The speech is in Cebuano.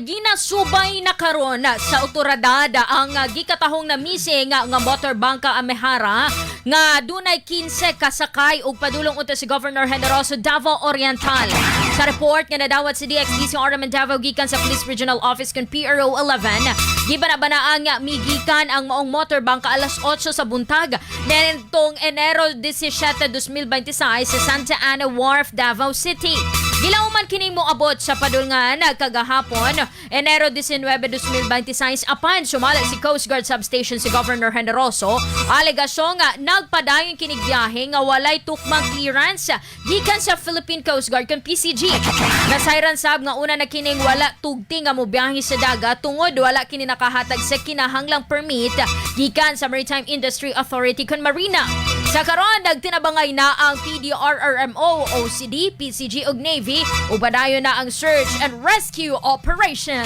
Ginasubay na karon sa otoridad ang gikatahong na missing nga motor bangka Amehara nga dunay 15 kasakay ug padulong unta si Governor Generoso, Davao Oriental. Sa report nga nadawat si DXDC RM Davao gikan sa Police Regional Office kun PRO 11, gibana-bana ang migikan ang maong motor bangka alas 8 sa buntag nitong Enero 17, 2026 sa Santa Ana Wharf, Davao City. Gilauman kining moabot sa padulngan kagahapon, Enero 19, 2026, apan sumala si Coast Guard Substation si Governor Generoso, alegasyon nga nagpadayon kinig biyahe nga walay tukmang clearance gikan sa Philippine Coast Guard kon PCG. Nasayran sab nga una na kining wala tugti nga mobiyahe sa dagat tungod wala kini nakahatag sa kinahanglang permit gikan sa Maritime Industry Authority kon Marina. Sa karon, nagtinabangay na ang PDRRMO, OCD, PCG ug Navy ug padayon na ang search and rescue operation.